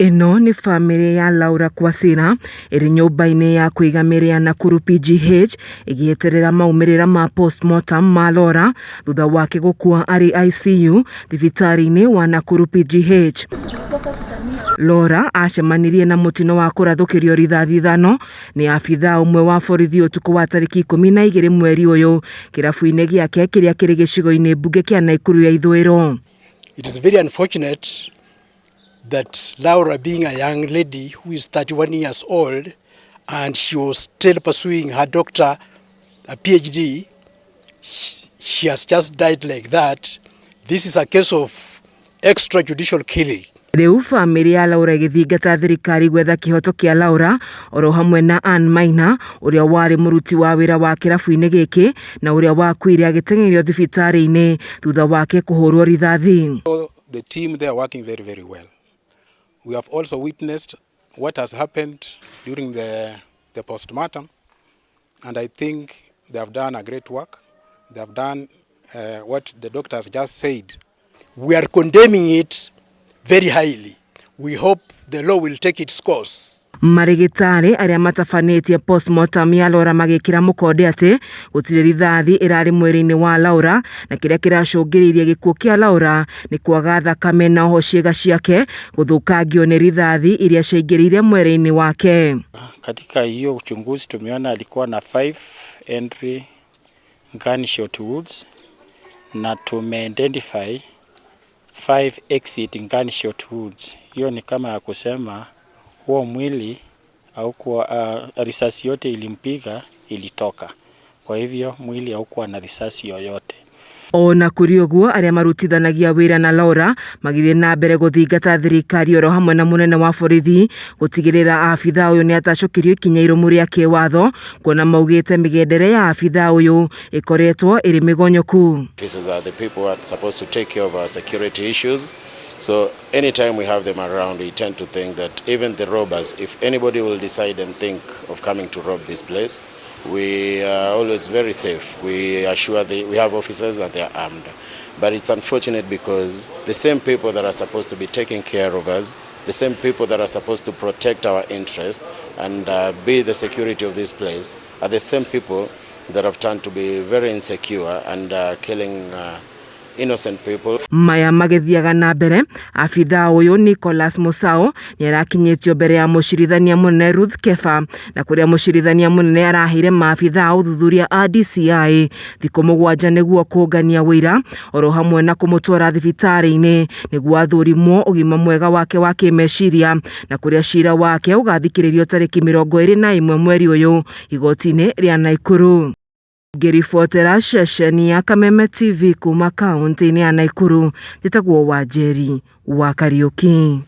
Ĩno nĩ bamĩrĩ ya Laura Kwasira ĩrĩ nyũmba-inĩ ya kũiga mĩĩrĩ ya Nakuru PGH ĩgĩeterera maumĩrĩra ma postmortem ma Laura thutha wake gũkua arĩ ICU thibitarĩ-inĩ wa Nakuru PGH. Laura acemanirie na mũtino wa kũrathũkĩrio rithathi ithano nĩ abithaa ũmwe wa borithi ũtukũ wa tarĩki 12 mweri ũyũ kĩrabu-inĩ gĩake kĩrĩa kĩrĩ gĩcigo-inĩ mbunge kĩa Nakuru ya ithũĩro. It is very unfortunate that Laura, being a young lady who is 31 years old, and she was still pursuing her doctor, a PhD, she has just died like that. This is a case of extrajudicial killing. Rĩu bamĩrĩ ya Laura ĩgĩthingata thirikari gwetha kĩhoto kĩa Laura oro hamwe na Ann Maina ũrĩa warĩ mũruti wa wĩra wa kĩrabu-inĩ gĩkĩ na ũrĩa wakuire agĩteng'erio thibitarĩ-inĩ thutha wake kũhũrwo rithathi. The team, they are working very, very well. We have also witnessed what has happened during the postmortem, and I think they have done a great work. They have done what the doctors just said. We are condemning it very highly. We hope the law will take its course. Marĩgĩtarĩ arĩa matabanĩtie postmortem ya Laura magĩkĩra mũkonde atĩ gũtirĩ rithathi ĩrarĩ mwĩrĩ-inĩ wa Laura na kĩrĩa kĩracũngĩrĩirie gĩkuũ kĩa Laura nĩ kwaga thakame na oho ciĩga ciake gũthũkangio nĩ rithathi iria ciaingĩrĩire mwĩrĩ-inĩ wake. Katika hiyo uchunguzi tumeona alikuwa na 5 entry gunshot wounds na tumeidentify 5 exit gunshot wounds. Hiyo ni kama ya kusema huo mwili haukuwa risasi yote ilimpiga ilitoka. Kwa hivyo mwili haukuwa na risasi yoyote. Ona kũrĩ ũguo, arĩa marutithanagia wĩra na Laura magĩthiĩ na mbere gũthingata thirikari oro hamwe na mũnene wa borithi gũtigĩrĩra abithaa ũyũ nĩ atacũkĩrio ikinya irũmu rĩa kĩwatho, kuona maugĩte mĩgendere ya abithaa ũyũ ĩkoretwo ĩrĩ mĩgonyoku. Officers are the people who are supposed to take care of our security issues. So anytime we have them around, we tend to think that even the robbers, if anybody will decide and think of coming to rob this place, we are always very safe. We assure we have officers and they are armed. But it's unfortunate because the same people that are supposed to be taking care of us, the same people that are supposed to protect our interest and be the security of this place, are the same people that have turned to be very insecure and killing innocent people. Maya magĩthiaga na mbere, abithaa ũyũ Nicholas Musau nĩ arakinyĩtio mbere ya mũcirithania mũnene Ruth Kefa, na kũrĩa mũcirithania mũnene araheire maabithaa ũthuthuria a DCI thikũ 7 nĩguo kũngania ũira oro hamwe na kũmũtwara thibitarĩ-inĩ nĩguo athũrimwo ũgima mwega wake wa kĩmeciria, na kũrĩa cira wake ũgathikĩrĩrio tarĩki 21 mweri ũyũ igoti-inĩ rĩa Nakuru. Ngĩribotera ceceni ya Kameme TV kuma kaunti-inĩ ya Nakuru, njĩtagwo Wanjeri wa Kariũki.